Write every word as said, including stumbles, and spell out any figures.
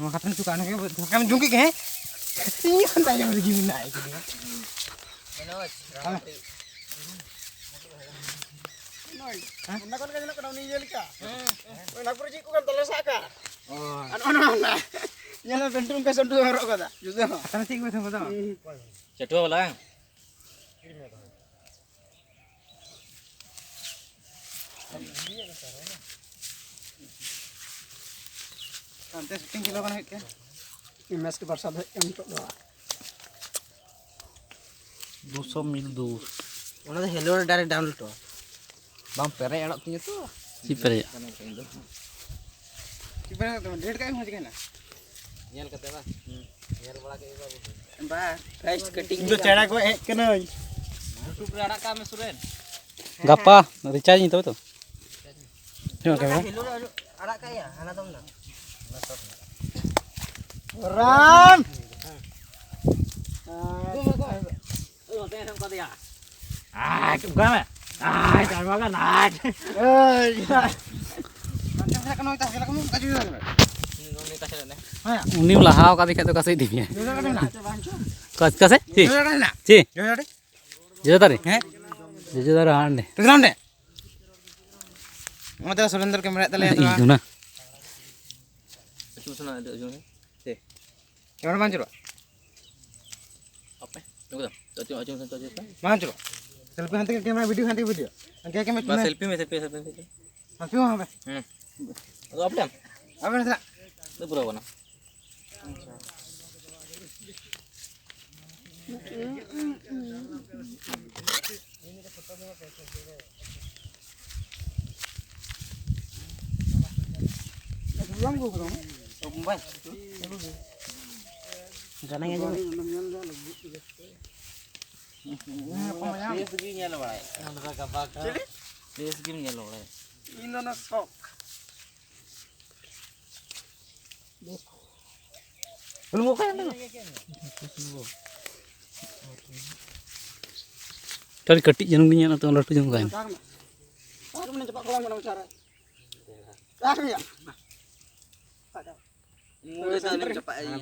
ᱱᱚᱣᱟ ᱠᱟᱛᱷᱟ ᱱᱤᱛᱚᱜ ᱠᱟᱱ ᱜᱮ, ᱫᱟᱠᱟᱢ ᱡᱚᱢ ᱠᱮᱫ ᱜᱮ, ᱦᱮᱸ? ᱤᱧ ᱠᱷᱚᱱ ᱛᱟᱭᱚᱢ ᱨᱮᱜᱮ ᱢᱮᱱᱟᱭ ᱠᱟᱫᱤᱧᱟ᱾ ᱦᱮᱸ? ᱚᱱᱟ ᱠᱷᱚᱱ ᱜᱮ ᱧᱮᱞᱚᱜ ᱠᱟᱱᱟ, ᱩᱱᱤ ᱤᱭᱟᱹ ᱞᱮᱠᱟ᱾ ᱦᱮᱸ᱾ ᱚᱱᱟ ᱯᱚᱨᱮ ᱪᱮᱫ ᱠᱚ ᱠᱟᱱ ᱛᱟᱞᱮ ᱥᱟᱵ ᱠᱟᱜ? ᱚ᱾ ᱟᱨ ᱚᱱᱟ, ᱚᱱᱟ᱾ ᱧᱮᱞ ᱢᱮ, ᱯᱮᱱᱴᱩᱞ ᱚᱱᱠᱟ ᱥᱮᱱᱴᱩᱞ ᱦᱚᱨᱚᱜ ᱠᱟᱫᱟ, ᱡᱩᱫᱟᱹ ᱦᱚᱸ᱾ ᱠᱟᱛᱷᱟ ᱪᱮᱫ ᱠᱚ ᱢᱮᱛᱟᱢ ᱠᱟᱫᱟ? ᱦᱩᱸ᱾ ᱪᱟᱹᱴᱩᱣᱟᱹ ᱵᱟᱞᱟ ᱵᱟᱝ? ᱦᱟᱱᱛᱮ ᱥᱩᱴᱤᱝ ᱠᱷᱮᱞᱳ ᱠᱟᱱᱟ ᱢᱤᱫᱴᱮᱱ᱾ ᱢᱮᱪ ᱠᱚ ᱵᱟᱨᱥᱟ ᱫᱚ ᱦᱮᱡ ᱠᱟᱱᱟ ᱱᱤᱛᱚᱜ ᱫᱚ᱾ ᱫᱩᱥᱚ ᱢᱤᱞ ᱫᱩᱨ᱾ ᱚᱱᱟ ᱫᱚ ᱦᱮᱞᱳ ᱨᱮ direct download ᱚᱜᱼᱟ᱾ ᱵᱟᱝ ᱯᱮᱨᱮᱡ ᱟᱲᱟᱜ ᱛᱤᱧᱟᱹ ᱛᱚ᱾ ᱪᱮᱫ ᱯᱮᱨᱮᱡ? ᱪᱮᱫ ᱯᱮᱨᱮᱡ ᱠᱟᱜ ᱢᱮ, ᱪᱤᱠᱟᱹᱭᱮᱱᱟ? ᱧᱮᱞ ᱠᱟᱛᱮ ᱵᱟᱝ? ᱦᱩᱸ᱾ ᱧᱮᱞ ᱵᱟᱲᱟ ᱠᱮᱫ ᱜᱮ ᱵᱟᱹᱵᱩ᱾ ᱵᱟ, price cutting ᱤᱧ ᱫᱚ ᱜᱮ ᱪᱮᱬᱮ ᱠᱚ ᱦᱮᱡ ᱠᱟᱹᱱᱟᱹᱧ᱾ YouTube ᱨᱮ ᱟᱲᱟᱜ ᱠᱟᱜ ᱢᱮ ᱥᱩᱨᱮᱱ᱾ ᱜᱟᱯᱟ recharge ᱤᱧ ᱛᱚᱵᱮ ᱛᱚ᱾ ᱦᱮᱸ, ᱚᱱᱟ camera᱾ ᱦᱮᱞᱳ ᱨᱮ ᱟᱲᱟᱜ ᱠᱟᱜ ᱭᱟ, ᱦᱟᱱᱟ ᱫᱚᱢ ᱫᱚ᱾ ᱨᱟᱱ! ᱟᱭ, ᱚᱠᱟ ᱢᱮ? ᱟᱭ, ᱪᱟᱞ ᱢᱟ ᱠᱟᱱ, ᱟᱭ᱾ ᱮᱭ᱾ ᱩᱱᱤᱢ ᱞᱟᱦᱟ ᱟᱠᱟᱫᱮ ᱠᱷᱟᱡ ᱫᱚ ᱚᱠᱟ ᱥᱮᱫ ᱤᱫᱤ ᱢᱮᱭᱟ? ᱚᱠᱟ, ᱚᱠᱟ ᱥᱮᱫ? ᱪᱮᱫ? ᱪᱮᱫ? ᱡᱚᱡᱚ ᱫᱟᱨᱮ? ᱦᱮᱸ? ᱡᱚᱡᱚ ᱫᱟᱨᱮ ᱦᱟᱸᱰᱮ᱾ ᱛᱚ ᱥᱟᱢᱱᱮ᱾ ᱱᱚᱛᱮ ᱥᱩᱨᱮᱱᱫᱨ camera ᱮᱫ ᱛᱟᱞᱮᱭᱟ ᱤᱧ ᱛᱷᱚᱲᱟ᱾ ᱫᱚ ᱱᱟ᱾ ᱟᱹᱪᱩᱨ ᱥᱟᱱᱟ ᱟᱹᱰᱤ ᱟᱹᱪᱩᱨ ᱦᱮᱸ᱾ ᱪᱮ᱾ Camera ᱵᱟᱝ ᱟᱹᱪᱩᱨᱚᱜᱼᱟ? ᱟᱯᱮ᱾ ᱱᱩᱠᱩ ᱫᱚ᱾ ᱟᱹᱪᱩᱨ, ᱟᱹᱪᱩᱨ, ᱟᱹᱪᱩᱨ, ᱟᱹᱪᱩᱨ᱾ ᱵᱟᱝ ᱟᱹᱪᱩᱨᱚᱜᱼᱟ᱾ Selfie ᱦᱟᱱᱛᱮ camera video, ᱦᱟᱱᱛᱮ video᱾ ᱦᱟᱱᱛᱮ camera ᱵᱟ, ᱪᱩᱱᱟ᱾ Selfie ᱢᱮ, selfie, selfie, selfie᱾ ᱦᱟᱱᱛᱮ ᱦᱚᱸ ᱦᱟᱸᱰᱮ᱾ ᱦᱩᱸ᱾ ᱟᱫᱚ ᱟᱯᱮ ᱴᱷᱮᱱ? ᱟᱯᱮ ᱴᱷᱮᱱ ᱥᱮᱱᱟᱜ? ᱫᱩ ᱯᱩᱨᱟᱹᱣ ᱠᱟᱱᱟ᱾ ᱵᱮᱥ ᱜᱮ ᱧᱮᱞ ᱵᱟᱲᱟᱭ᱾ ᱪᱤᱞᱤ? ᱵᱮᱥ ᱜᱮᱢ ᱧᱮᱞ ᱵᱟᱲᱟᱭ᱾ ᱤᱧ ᱫᱚ ᱚᱱᱟ ᱥᱚᱠ᱾ ᱟᱹᱰᱤ ᱠᱟᱹᱴᱤᱡ ᱡᱟᱹᱱᱩᱢ ᱜᱤᱧ ᱧᱮᱞ ᱛᱚ ᱞᱟᱹᱴᱩ ᱡᱟᱹᱱᱩᱢ ᱠᱟᱭ ᱢᱮ᱾ ᱛᱟᱠ ᱢᱮ᱾ ᱛᱟᱠ ᱢᱮ, ᱪᱟᱯᱟᱫ ᱠᱚᱲᱟ ᱢᱮᱱᱟᱜ ᱢᱚᱪᱟ ᱨᱮ᱾ ᱛᱟᱠ ᱢᱮᱭᱟ᱾ ᱢᱩᱲᱟᱹ ᱫᱚ ᱟᱹᱞᱤᱧ ᱪᱟᱯᱟᱜ ᱮ ᱤᱭᱟᱹ᱾